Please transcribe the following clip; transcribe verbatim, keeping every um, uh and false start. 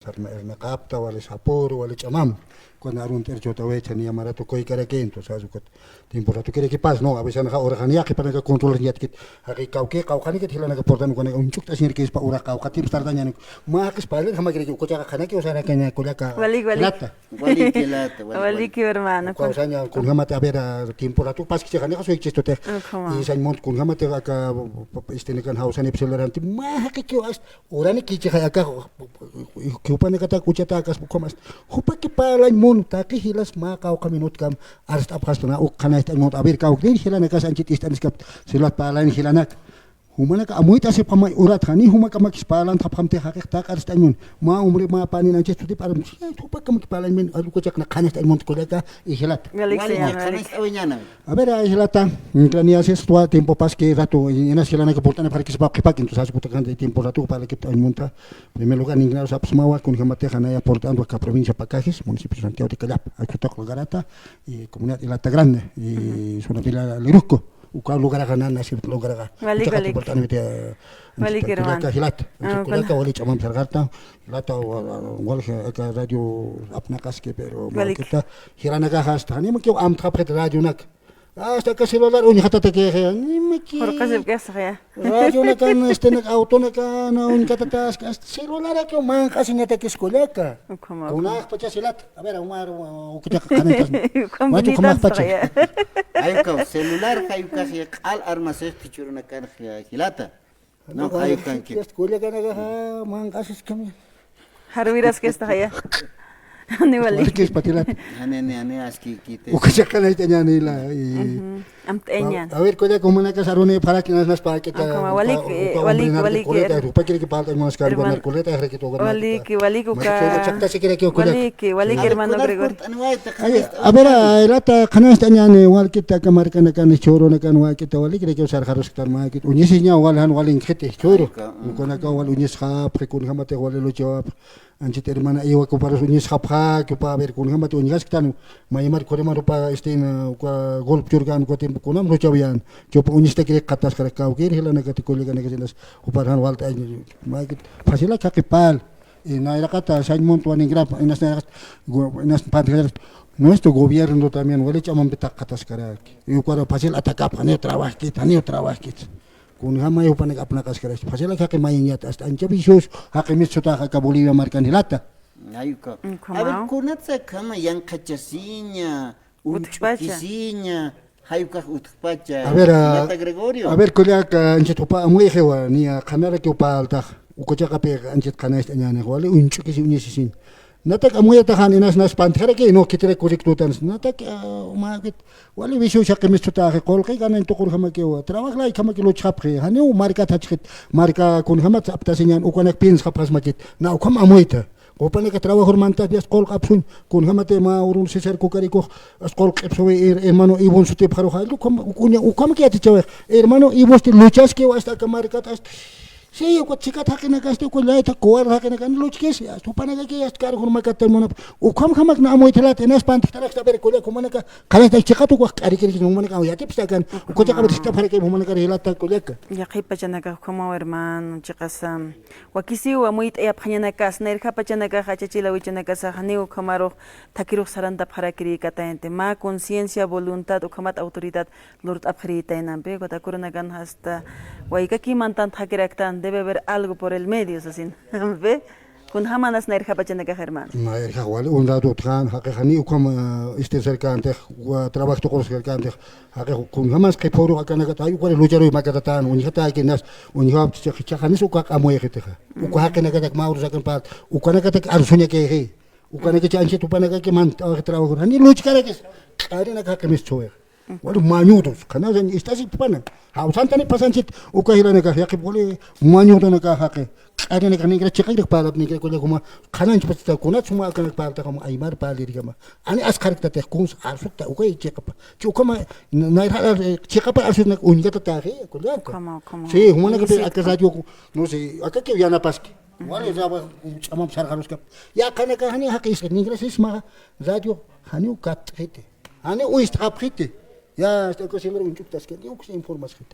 Sarna, erna kapta, wali sapuru, wali ch'amam. Kuna arun t'ir chota wecha ni amaratu koy karakin, entonces, ukat tiempo rato kiri kipas, no, a veces anaja ora jani yaqi panaka control ni atkit. Jaqi kawki, kawkani kit jilanaka portan, kuna un chuk t'asñir kispa ura kawka tiempo tardañan. Ma jaqis pali, jama kiri, ukachaqa kanaki, o sea, nakaña, kulaka. Wali, wali. Lata. Waliki lata, wali, wali. Waliki, hermano. Ukaw saña, kunjamati, a ver, a, tiempo rato, pas kichi jani, soy chistote. Ukhama. Y sañ mont, kunjamati, aka, este, nekan hausan epsilorante, ma jaqi kio as, urani kichi jay aka, kiupanakata, kuchata, akas, ukamas. Jupaki parlañ mont, taqi jilas, ma, kawka minutkam, arst apxastana, uk, kanasta, mont, a ver, kawk, din, jilanakas, anchit, istaniskap, silas parlañ jilanak. Jumanaka amuyt'asipxamay urat, jani jumakamakis parlantxapxamti jaqix taq'arist'añmun. Mä hombre, mä panin anchis tutip arum, jupakamak parlañmin, arukuchaqna qhanist'añmun kullaka, y jilata. Walik, walik, señor, walik. Qhanist'awiñäna. A ver, ay jilata, ningranïasis, twa tiempo paski rato, inas jilanaka purt'anipxarakispa qhipak, entonces, así kutakan de tiempo rato, parlakipt'añmunta. Primer lugar, ningran sapsmawa, kunjamatixa naya purt'antwa aka provincia Pacajes, municipio Santiago de Callapa, Achutaq lugarata, y comunidad Ilata Grande, y zona Pilar Liruco. Uka lugaraxa, nana sirp lugaraxa. Walik, uchaqa walik. Tiemport'animiti, walik, hermano. Kullaka jilat. Ah, kullaka wali ch'amam sarqarta. Jilata, wa-, wa-, wal je-, aka radio apnaqaski, pero walik. Markita, jilanakaxa hasta, ni maki amtxapxit radionak. Hasta aka celular uñjatata que, ni maki. Jorqasipkasxa ya. Radionakan, este, nak autonakan, uñjatata, hasta celular aka manq'asiñatakis kullaka. Ukhama, ukhama. Kunaqpacha jilat. A ver, Omar, ukutaqa qhanantas. Ukham. Wachu bonitas ukhamax pacha. Taya. Ayukaw, celular, ayukax ya q'al armasix jichhurunakan ya jilata. No, no, ayukanki. Kullakanakaxa manq'asiskami. Jarwiraskista ya. Ni wali. Walikis patilat. Ani, ani, ani, aski kite. Ukachaqa nañani la, y ujú. Amt'añan. A ver, kullaka, jumanaka saruni, pharak, inas, inas, pakita, ukhama, uka, walik, uka, eh, walik, hombre, walik, nark'ita, er-, rupakiriki palta, inas, hermano, nark'ita, hermano, walik, walik, uka. Walik, walik, hermano Gregorio. Ay, a ver, ay, lata, qhanast'añani, walkita, aka markanakan, choronakan, walkita, walik, riki, sarxarusktan, walkit, uñisiña, wal, jan, wal, inkhiti, choro. Ay, ka, mm. Ukanaka, wal, uñisxapxi, kunjamati, wal, luchawapxi. Anchit hermana Iwa kuparus uñisxapxaki, upa, a ver, kunjamati uñjasktan, maymar kurimar upa, este, na, uka golpe churkan, uka tiempo kunam luchawyan, chupa uñistakiri qataskarak kawkir, jilanakati kullakanakasinas, upar jan walt'añ, maykit, facilak jaqipal, y nayraqata, sañ mont waningrap, inas nayraqat, gu-, inas pantjaras, nuestro gobierno también, wali ch'amampita qataskaraki, y ukara facil atacapxa, janiw trabajkit, janiw trabajkit. Kunjamay jupanak apnaqaskarash. Facilak jaqi mayiñat, hasta ancha vicios, jaqi mistsuta jaqi Bolivia markan jilata. Ayuka. Mm, a ver, kunatsa akhama yanqhachasiña, utjpacha. Uñch'ukisiña, jayukax utjpacha. A ver, a, jilata Gregorio. A ver, kullaka, anchit jupa amuyxiwa, niya qhanaraki jupa altax. Ukachaqa pi anchit qhanast'añani, wali uñch'ukisi uñisisiñ. Natak amuyataxan inas nas pantjaraki, no, khitira correctotan. Natak, ah, umakit, wali vicio chaqi mistsuta, qullqi ganañ tuqurjamakiwa. Trabajo laykhamaki luchxapxi, janiw markat jachxit, marka kunjamat aptasiñan, ukanak piensxapxasmakit. Na ukham amuyta. Jupanaka trabajor mantas dias qullq apsuñ, kunjamati mä urun César Kukarikux, as qullq q'ipsuwi her-, hermano Ivon sutipxaruxa, ukham, ukham, ukhamaki yatichawix. Hermano Ivosti luchaskiwa hasta aka markat, hasta Sí, uka chikat jaqinakasti, uka layta kuwar jaqinakan luchkisi, hasta jupanakaki, hasta kar jurmakatan munap. Ukham jamakna amuythalat, inas pantjtaraksta, a ver, kullaka, jumanaka, qhanasta chiqat ukax k'arikirikis, jumanaka, yatipstakan, ukachaqa, a ver, sitapxaraki, jumanakar jilata, kullaka. Yaqhip pachanakax ukhamaw, hermano, chiqasa. Wakisiw amuyt'ayapxañanakas, nayrjap pachanakax, achachila wichanakasa, janiw ukhamarux, thakirux sarantapxarakirïkatayanti. Mä conciencia, voluntad, ukhamat autoridad, lurt'apxirïtaynampi, ukat akurunakan hasta waykaki mantantakiraktan, debe haber algo por el medio, sasin. Ampi, kunjamas nayrjap pachanakax, hermano. Nayrjap wali, un lado utjan, jaqi jani ukham, eh, este, cercantix, wa, trabajo tuqurus cercantix, jaqi kunjamas qhipuru akanakat, ay, ukari lucharuy makatatan, uñjataki nas, uñjap, chicha, chicha, janis uka amuyxitixa. Uka jaqinakatak mä urus akan pat, ukanakatak arsuñakixi. Ukanakachi anchit jupanakaki mant'awaxi trabajo. Jani luchkarakis. Q'arinaka jaqi mistsuwix. Wali mañudos. Qhanañan ist'asi jupana. Jawsantani pasanchit. Uka jilanakax yaqhip wali mañudonakax jaqi. Q'arinakax ningra chiqakrak parlap ningra kullakuma. Qhanañch pachita kunat suma akanak parltaxama aymar parlirikama. Ani asqharktatix kunsa arsukta uka chiqapa. Chi ukama nayrja chiqapa arsuknak uñkatataxi kullaka. Ukhama, ukhama. Sí, jumanakapi aka radio, no sé, akaki yanapaski. Wali radio ch'amamp sarxaruskap. Yaqhanakax jani jaqi isxi, ningra sismaxa radio janiw katt'xiti. Janiw uñst'xapxiti. Ya, hasta uka siempre uñch'uktaskani, uks informasxiti.